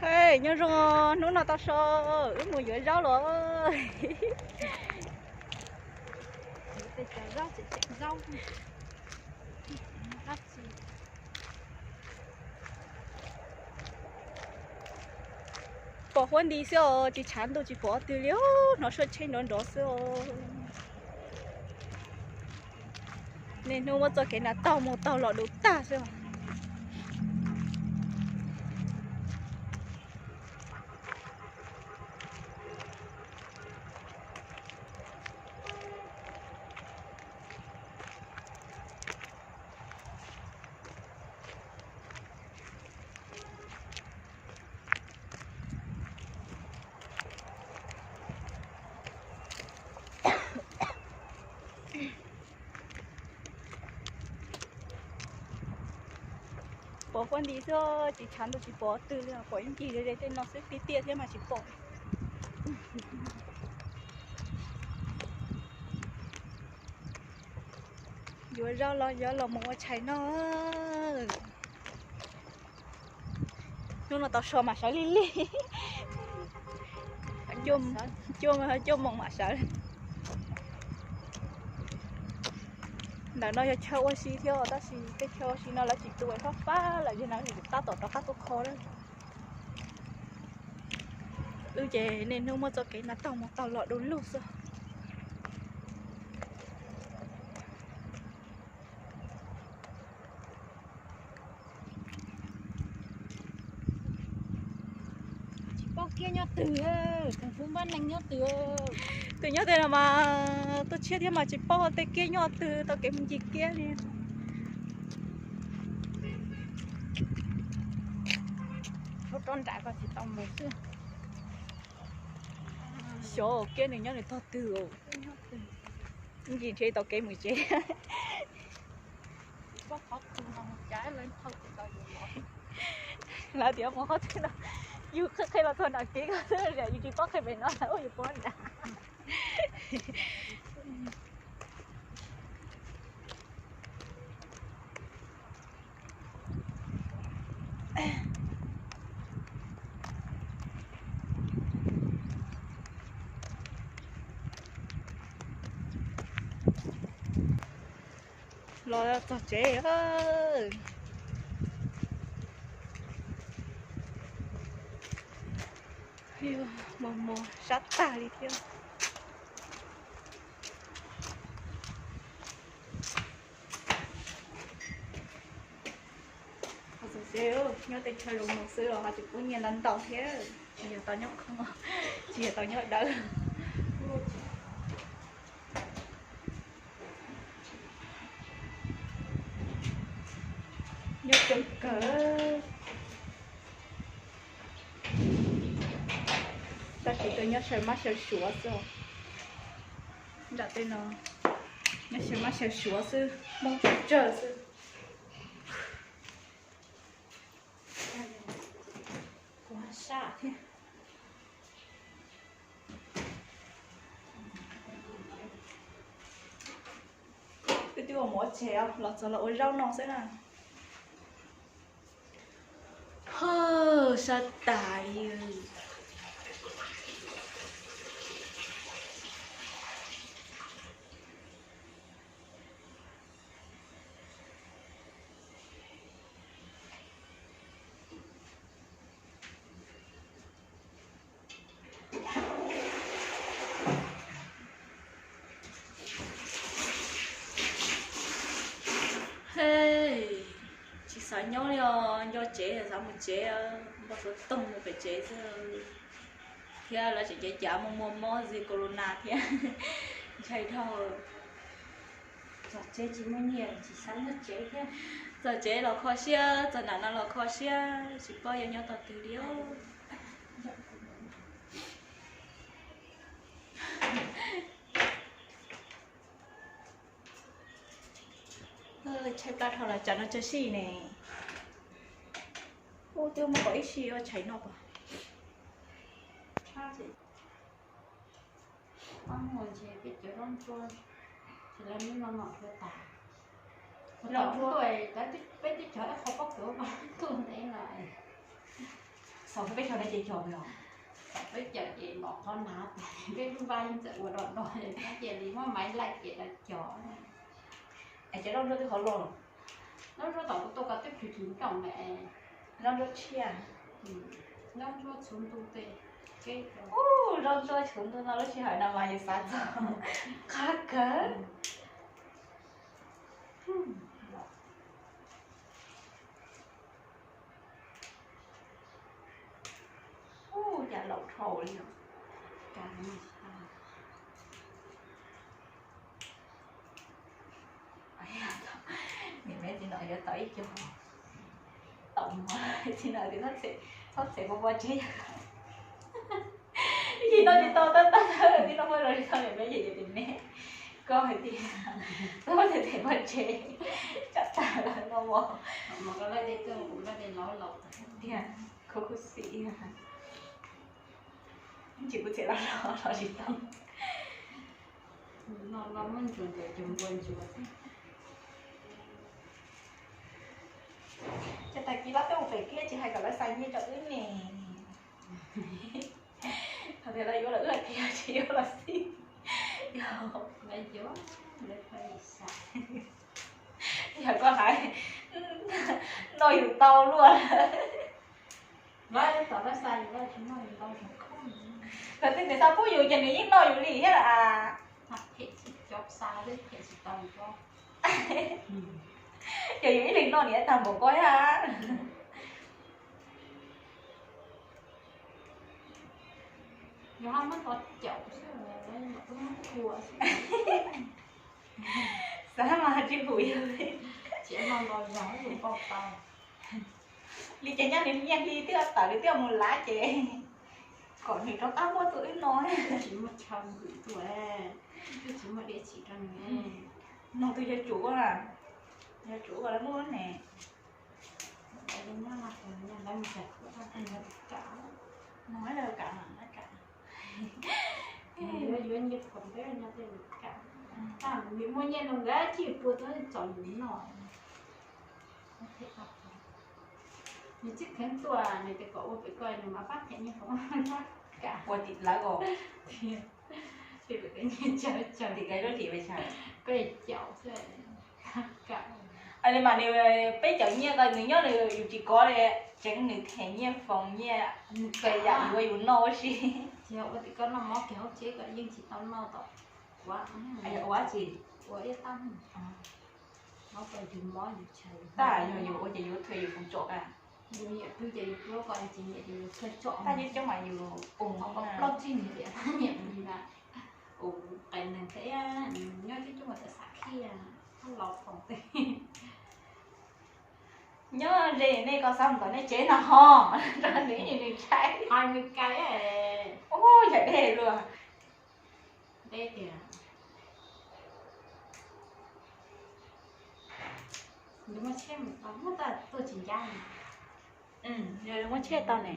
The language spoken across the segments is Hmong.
Hej, nyob zoo, hnub no tau so, wb mus yuav zaub los. Pom huab nti xwb os, tsis tshav ntuj tsis pom twg li, hnov suab tsheb nrov nrov xwb os. Niaj hnub muab txoj kev nas taug mus taug los du tag xwb os. Pom huab nti xwb, tsis tshav ntuj tsis pom twg li, pom ib ncig ze ze tej no xwb, tiaj tiaj thiab mas tsis pom. Yuav zaub los yuav los mus ua tshais noj. Hnub no tau so mas sawv lig lig. Cuaj moos mam sawv. Ntawm no yog chaw ua si thiab, tab sis tej chaw ua si no lawv tsis tu, fab fab lawm, yog no tab tom rov qab tuaj kho lawm. Wb ces niaj hnub muab txoj kev no taug mus taug los du lug xwb. Tsis paub kiab nyob twg, tus Hmoob Npab Neeg nyob twg. Tus nyob twg no mas tuaj tshiab thiab mas tsis paub tej kiab nyob twg, tau kev mus ncig kiab li. Rau rau nram ko tsis tau mus xwb. Xyov kiab nws nyob nws tog twg. Ncig nrhiav tau kev mus tsev. Lawv tias mus qhov twg no, yus qhia qhia los txog nram kev ko xwb, yus tsis paub qhia pem no lawv ua yus pov nram. Los txog tsev. Mos mos sab tag li thiab. Txog tsev, nyob tej chaw zoo no xwb los ho tsis pub nyiaj ntau ntau thiab, tsis yog tau nyob khoo, tsis yog tau nyob dawb. Nyob coob kawg. Tab sis tuaj nyob xyaw mab xyaw suav xwb. Nram tej no nyob xyaw mab xyaw suav xwb, Hmoob tsawg tsawg xwb. Kuv sab thiab. Twb twb ua mov tsev los txog los ua zaub no xwb na. Sab tas li. Tsis xav nyob li os, nco tsev xav mus tsev, npau suav toog mus pem tsev xwb. Thiab lawv tseem cav cav muaj muaj mob zika corona thiab, ntshai dhau. Txog tsev tsis muaj nyiaj tsis xav nyob tsev thiab. Txog tsev los kho siab, txog nram no los kho siab, tsis paub yuav nyob tog twg li os. Tshaib plab dhau los tsam no tsawg sij ne. Ub, twb muaj kom ib sij ua tshais noj pom. Peb cog no ces cog os. Peb cog ces npom qhov nav, peb lub vaj yeej txawm ua do do, cia li muab maiv laij ces rov cog. Es cov zaub ntsuab twb qhov loj. Zaub ntsuab tom kuv tuaj ko twb plhws plhws nrooj lawm. Zaub ntsuab tshiab. Zaub ntsuab txhuv ntuj tej. Ub, zaub ntsuab txhuv ntuj no lub sij hawm no mas yus xav txog qab kawg. Ub, cas laus dhau li os. Niam me txiv no yuav tau ib co tau mov, txiv no txiv txhob txhem pov pov tseg. Ib tsis noj tsis tau tab tab thawj tib no muaj los li txog niam me ces yuav tias me, koj hais tias txhob txhem pov tseg, tsam tag lawm no mov. Tiag, khuv khuv xim. Tsis kuv txiv los los tsis tau. Ces tag kis lawv tuaj mus pem kiab tsis hais kom lawv xa nyiaj rau wb ne. Thaum tias lawv yuav los wb hais tias tsis yuav los xij. Yog koj hais, noj yus tau luaj. Thaum twg nws xa pub yus ces nws yeej noj yus li thiab a. Ces yus ib leeg noj niam tag npaum ko thiab. Xav mas tsis hum yus li. Li ces nyob nws nyiaj hli twb tawm li twb mus lav ces kom nws rov qab muab tuaj wb no. Nug tus yuav tsum, yuav tsum ua lawv muab ne. Nug lawv kam, muaj nyiaj no nkawd cij pua tuaj txom yus noj. Nws txij kheev tuaj nws tias kom ua pem ko nws mam pab them nyiaj foom. Ua tim lawv os. Tim lawv lub hlis pes tsawg? Peb caug xwb. Li mas nws peb caug nyiaj ko nws nyob nws yus tsis kov li, tseev nws them nyiaj foom nyiaj, nws kawg yam yuav yus noj ua si. Ces ua tim koj noj mov kiag hauv tsev kom yeej tsis tau noj tom kuav. Ua dab tsi? Ua ib tab. Tab yog yus ua ces yus thuam yus foom tsom a. Yus nyiam pw ces yus pw, kom yus tsis nyiam ces yus thuam tsom. Tab coob coob mas yus ua plaub tsib niam tiam nyiam li na. Kuv qee neeg thiab nyob coob coob mas txawm xav khib, laus foom tej. Nyob ze nej koj xav mus tom nej tsev no ho rau nws nws ntshai. Hais nws kais. Ub, yam dej luaj. Deb tiag. Nws muaj tsheb mus tau, muab tau tuaj tsis ncaj. Muab tsheb tau ne.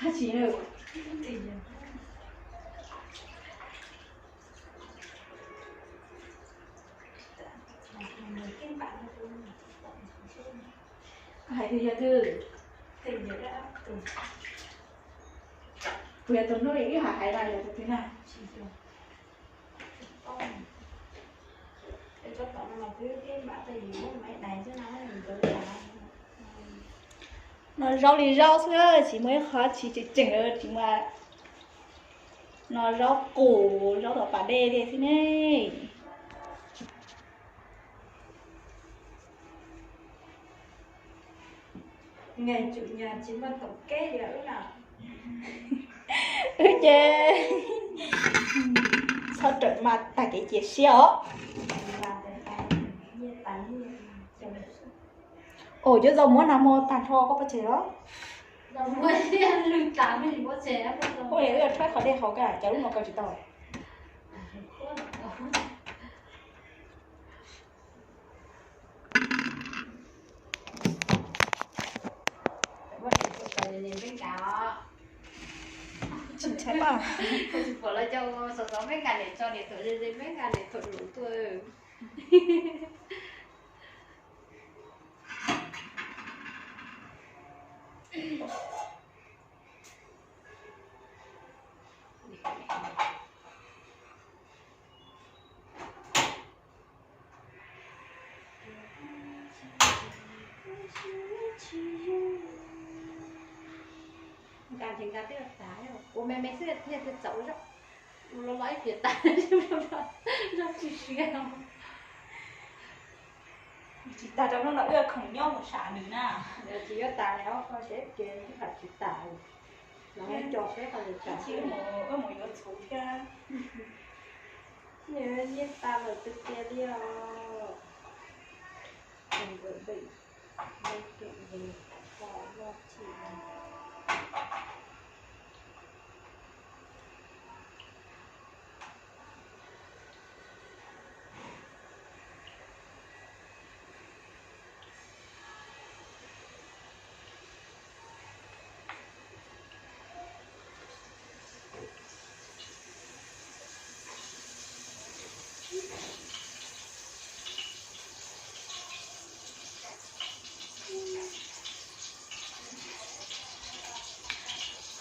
Hais tias yog twg? Kuv yog tus hnub ib hais hais no yog tus twg na? No zaub li zaub xwb, tsis muaj ib qho tsis tseem tseem, tsis muaj. No zaub qus, zaub tom pas dej tiag xwb ne. Ngày chủ nhật tsis muaj toom keb li lawm na. Wb ces txhob rawm mas tag kev cia siab os. Ua, cov zaub muab na muab tag nrho koj pov tseg los? Ua, wb rhaub qhov dej haus koj cov lub no koj tsis tau. Tsis ntshai mas. Kuv tsis pom los cov xov xov peb nqa niam tso niam thaum ze ze peb nqa niam thaum lus tuaj. Nqa ces nqa twb tas, ua me me xwb thiaj txaus zog. Ua los los ib pliag tas, zog tsis siav. Tsis tas rau hnub no wb khoom nyob mus sam nws na. Tsis yuav tas li os, koj seb kev twb hais tsis tas. Los ib co seb qhov twg tas. Wb mus yuav txhuv thiab. Nyiaj tas lawm tiag tiag li os.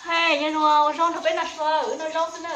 Hais, yog nua ua zaub nrog peb noj tso, wb noj zaub xwb na.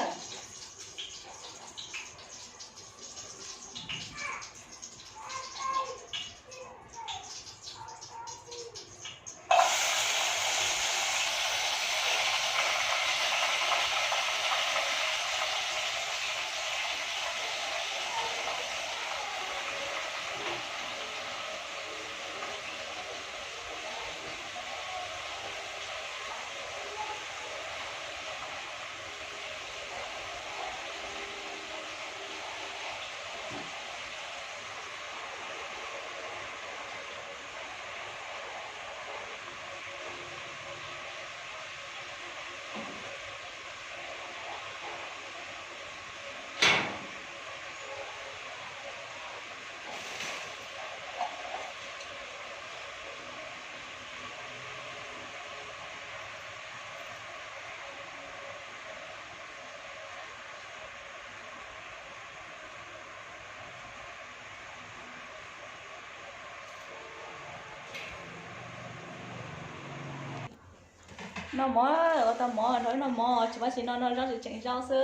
Noj mov, ua tau mov nrog wb noj mov, tsis muaj tsis noj, noj zaub tseem tseem zaub xwb.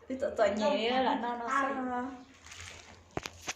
Wb txom txom nyem li lam noj no xwb.